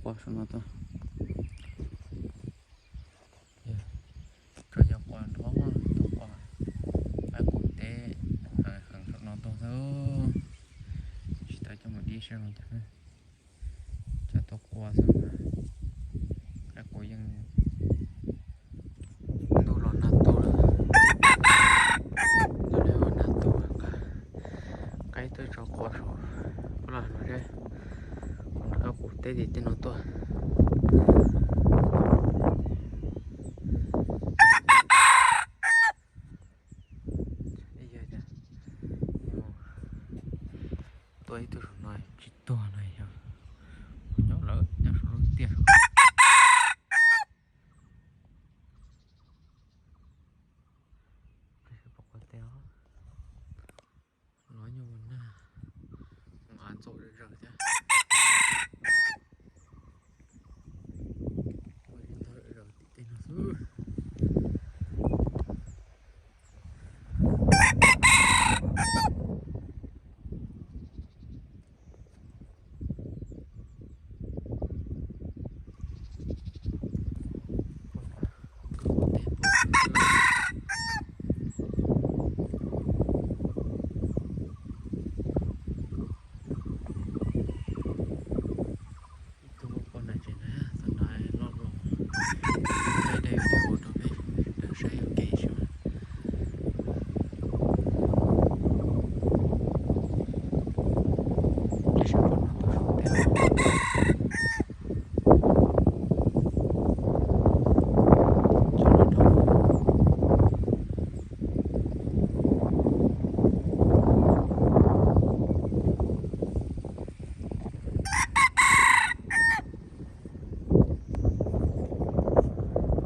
pom saum no tuaj. Tsuas yog quas nrov, tus quas qaib qus teb heev heev saum no tuaj xwb. Tsis tau coj mus dib saib zoo cas. Cov tus quas xwb mas qaib qus yeej ntuj los nag tu lawm. Ntuj los nag tu lawm, qaib tuaj tso quas saum, los no seb, qaib qus teb tim tej no tuaj. Yog tias tuaj ib tug saum no tsis tuag no yog nyob lawm nyob saum lub tiaj saum. Los nyuj mus nag, mus av ntxaum zom zaws thiab. Ua li ntawd zom zaws tim tej no xwb. Ib tug ua poj niam tsev na, thaum no loj los thaij dej video rau peb sawv daws saib ua ke xwb. Peb sawv daws no tuaj saum teb.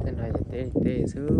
Tej no ces teb teb xwb.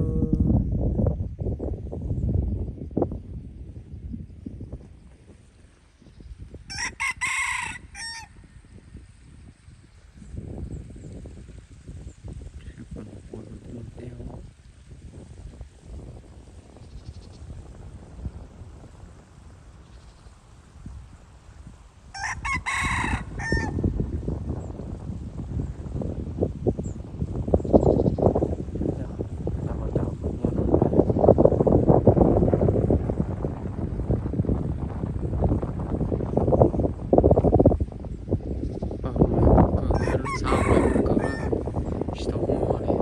Lub txhab pob kws tsis tau muag li.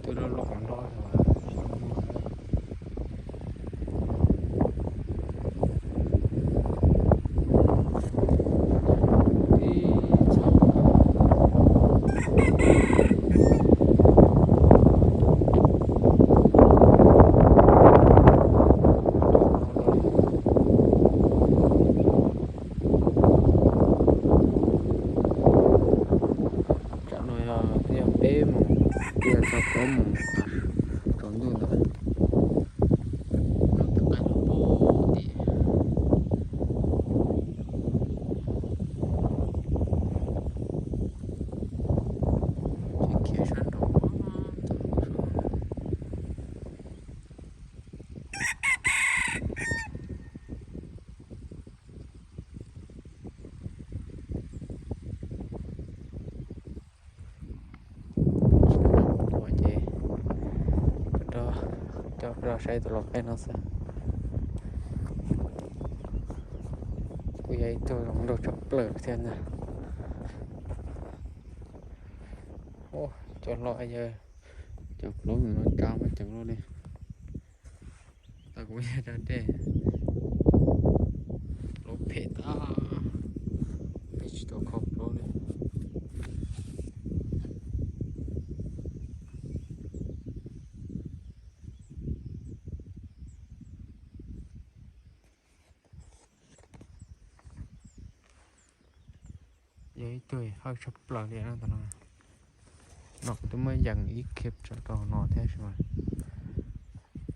Twb loj loj qhov nroj li mas tsis tau muag li. Ib txhab pob kws. Tsam no yog twb yog peb moos, twb yog txog plaub moos tsaus ntuj ntawd. Noj tus qaib los pom tim khiav sab nraud. Ua ces rov coj peb los saib tus lau qaib no xwb. Kuj yog ib tug zoo nraug tshaj plaws thiab ntag. Cov hlob yawg, cov plaub ntawm no tsa muaj ceev luaj li. Tau kuv yog da dej, plaub phem tag, peb tsis tau kho plaub li. Yog ib tug hawj tshaj plaws li no. Tam no no kuv twb muab yees ib clip tso rau no thiab sis mas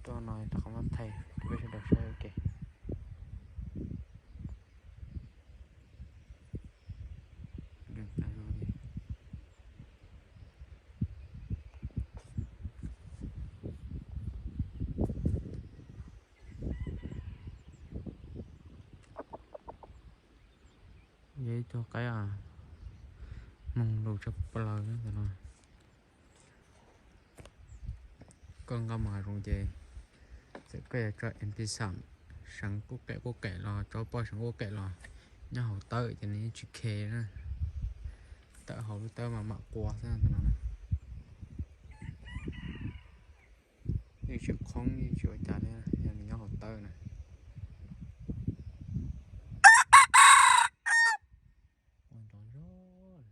rau no rau qhov muab thaij rau peb sawv daws saib ua ke. Yog ib tug qaib moog lug tshaj plaws ntawm no. Koj nqa mus hav zoov ces txawm koj yuav tso M P xam, seev kuj kaim kuj kaim los, tso poj seev kuj kaim los, nyob hauv tawb ces nws yeej tsis khe na. Tawm hauv lub tawb mas mam qua xwb ntawm no. Yeej tsis qhoob yeej tsis ua cas li, yog nws nyob hauv tawb na. Ua nrov zog.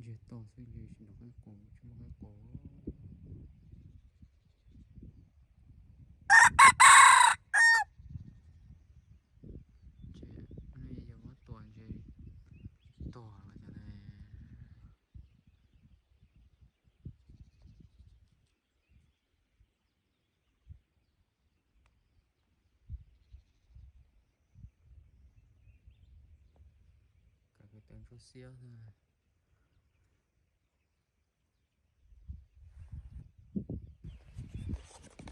Ntsiag to xwb ntshe tsis nrog qaib qua, tsis muaj qaib qua. Ntshe nej yog muab tua ntshe tuag los cas ne. Kav kwv tawv ntsuab xiab xwb.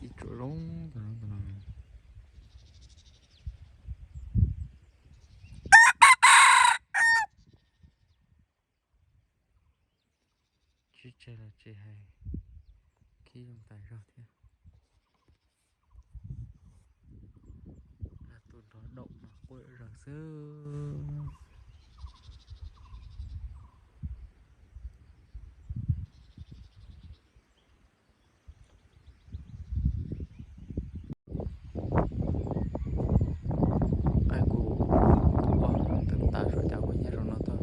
Ib tsuam zoo ntawm no. Tsis tseg los tsis hais, khib zoo tas zog thiab. Tus nrov daum mas quaj zom zaws xwb. Qaib kuv ua tawm tas saum cas kuv nyiag saum no tuaj.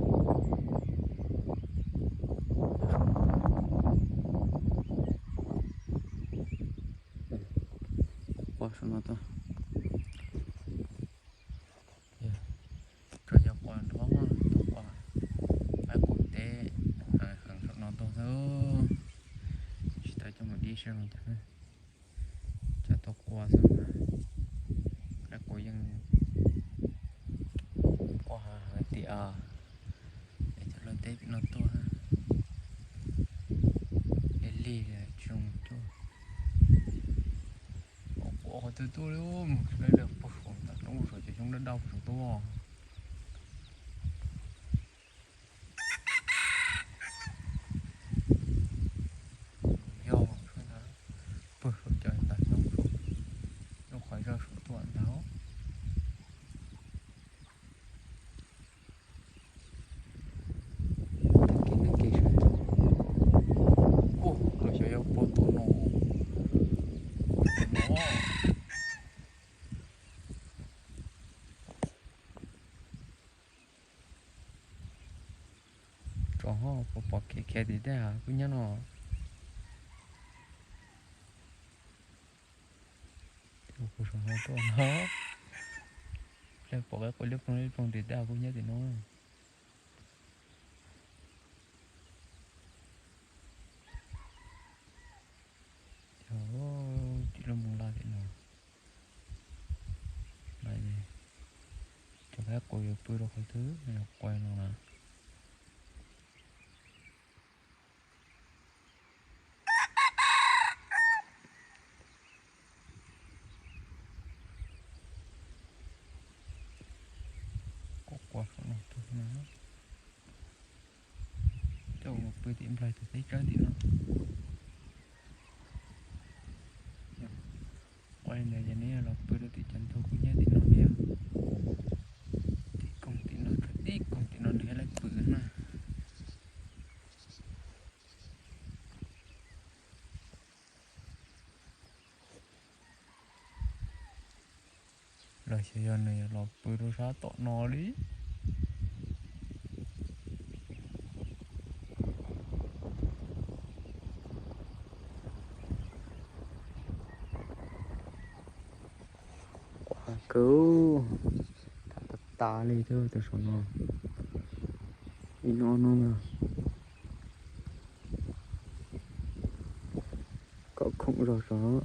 Qua saum no tuaj. Tsuas yog qua nrov, tus qua qaib qus teb heev saum no tuaj xwb. Tsis tau coj mus dib seb zoo cas. Cov tuaj qua xwb mas, qaib qus yeej qua heev tiam es cov lawv teb tim no tuaj. Lig lig tsis zoo cuaj. Qua qhov twg tuaj li, mus lawv puag saum ntawm roob saum cov xyoob dawb dawb saum tuaj. Yog ntag, puag saum cov ntag xyoob saum, lub qhov zog saum tuaj ntag. Tag kis tag kis sawv, ua los xyov yog puag tom no, tom no. Tsov ho puas pom khiav khiav tim tej hav kub hnyiab no. Kuv saum no tuaj no, pliag pom qaib qua liab ploog liab ploog tim tej hav kub hnyiab tim no. Cov tsis lub moos laj tim no. Cov qaib qua yuav pw rau qhov twg, yog qua no na. Kuv qua saum no tuaj na. Coj mus pw tim nplaig tus teb tsawb tim no. Qua li ntawd ces nws los pw rau tim cov ntug kub hnyiab tim no li. Tib koog tim no, tib koog tim no nws thiaj li pw na. Los xyov yog nws los pw rau sab tom no li. Quav kawg, tham tas tas li thiab tus saum no. Ib no no mas kom khoom zog zog.